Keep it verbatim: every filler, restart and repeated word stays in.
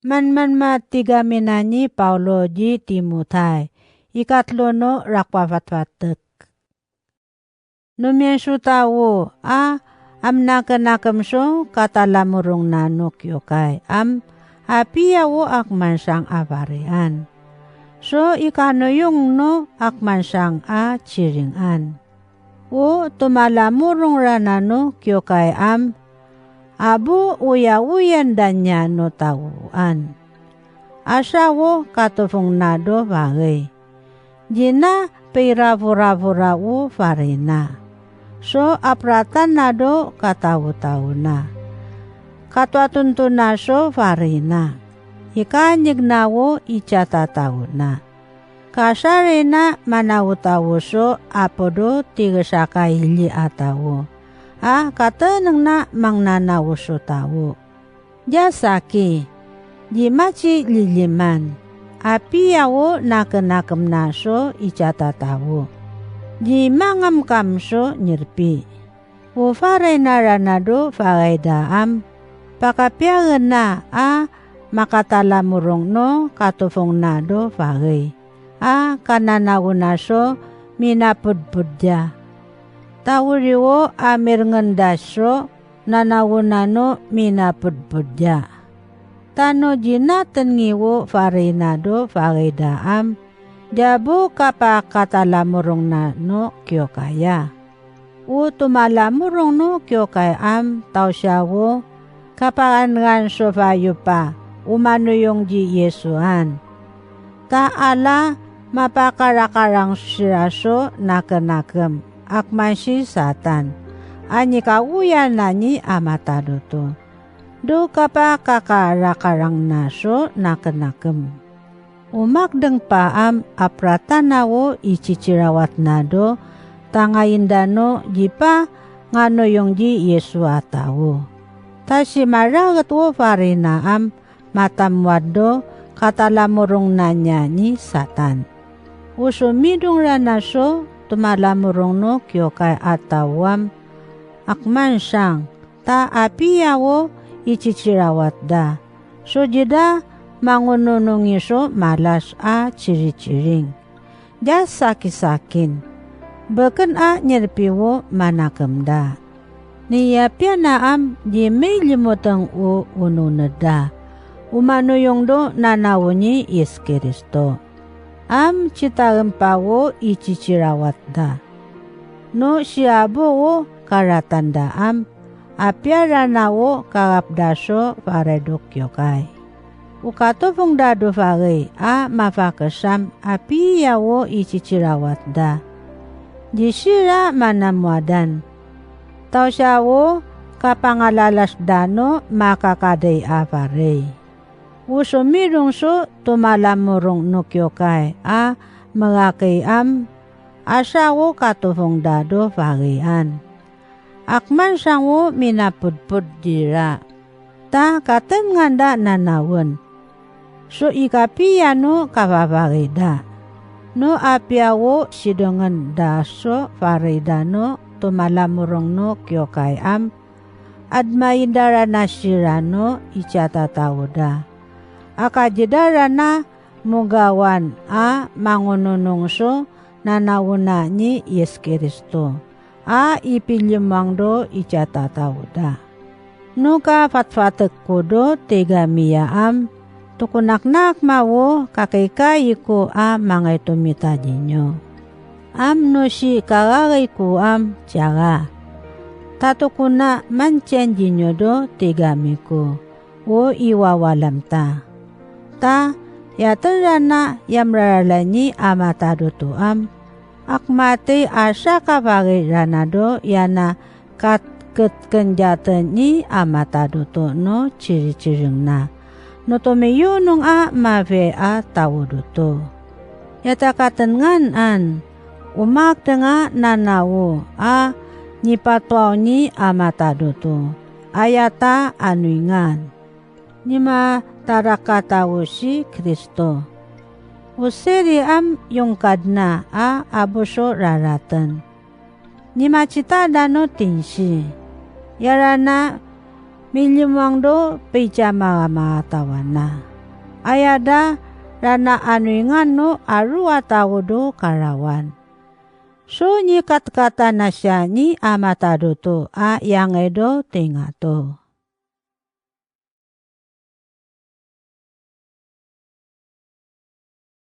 Manmanmatigamina ni Paulo di Timotay. Ikatlo no rakuafatfatek. No mianso tawo a amnakenakemso katalamurongna no kiokay am apiawo akmansang a farian. So ikanuyong no akmansang a chiringan. O tumalamurongrana no kiokay am abu uyauyanda nia no tawoan. Asawo katupongna do fari. Dina pirapurapura o farina. So apratanna do katawtawna. Katuatonto na so farina. Ikanyegna o iti tatawna. Kasarina manawtawoso apo do ti sakayli a tawo. A katenengna mangnanawoso tawo. Dia saki, di machi liliman, apiawo nakenakemnaso iti tatawo. Di mangamkamso nirpi. Ufaray narana do fagayda am, pakapiagenna a makatalamurong no katupongna do fagay. A kananawonaso minapudpuddia. Tawriwo a mirngendaso nanawonano minapudpuddia. Ta no dina tenngiwo farina do fagayda am, diabo kapakatalamurongna no kiokaya. O tumalamurong no kiokay am tawsiawo, kapaangan so fayo pa, umanoyong di Yesuan. Ta ala mapakarakarang siraso nakenakem, akmansi Satan, a nikauyanna ni Amatadoto. Do kapakakarakarangnaso nakenakem. Umakdeng paam a pratanawo iti cirawatnado, ta ngayendano di pa nga noyong di Yesu a tao. Ta simaragetwo farinaam matammuaddo katalamurongna nia ni Satan. Usumidongranaso tumalamurongno kiokay a taoam, akmansang, ta apiawo iti cirawatda. So dida mangununongiso malas a cirichiring. Dia sakisakin. Beken a nirpiwo manakemda. Ni apianaam di may limuteng o ununedda. Umanoyongdo nanawo ni Yes Cristo. Am citaempawo iti cirawatda. No siabuo karatandaam, apiaranawo karapdaso paredok yokay. Ukatupongda do pagey a mapakesam a piyawo iti cirawatda. Di sira manammuadan. Tawsiawo kapangalalasda no makakadey a parey. Usumidongso tumalamurong no kiokay a mangakey am, asawo katupongda do pageyan. Akmansango minapudpod dira. Ta katengnganda nanawen. So ikapiya no kapaparida. No apiawo sidengen daso parida no tumalamurong no kiokay am, admaindarana sira no iti a tataoda. Akadidarana mugawan a mangununongso nanaona ni Yes Cristo a ipillimuangdo iti a tataoda. No kafatfatekkodo ti gamiyaam, tukunaknak mawo kakaykayko a mangayto mitadinyo. Am no si kararayko am tiara. Ta tukuna mantien dinyodo ti gamiko. O iwawalamta. Ta, yaterana yamrarala ni a matadotoam, akmati a siakabagiranado yana kat ket kendiaten ni a matadoto no chirichiringna. No tumiyunong a mabiay a tawodoto. Yata katengngan an, umakte nga nanawo a nipatuaw ni a matadoto. Ayata a nuyngan. Ni matarakatawo si Cristo. Usiriam yungkadna a abuso raraten. Ni macitada no tinsi. Yarana millimuangdo pay ti a maramatawana. Ayada, ranaanoy ngano a rua taodo karawan. So ni katkatana siya ni amatadoto a yangaydo ti ngato.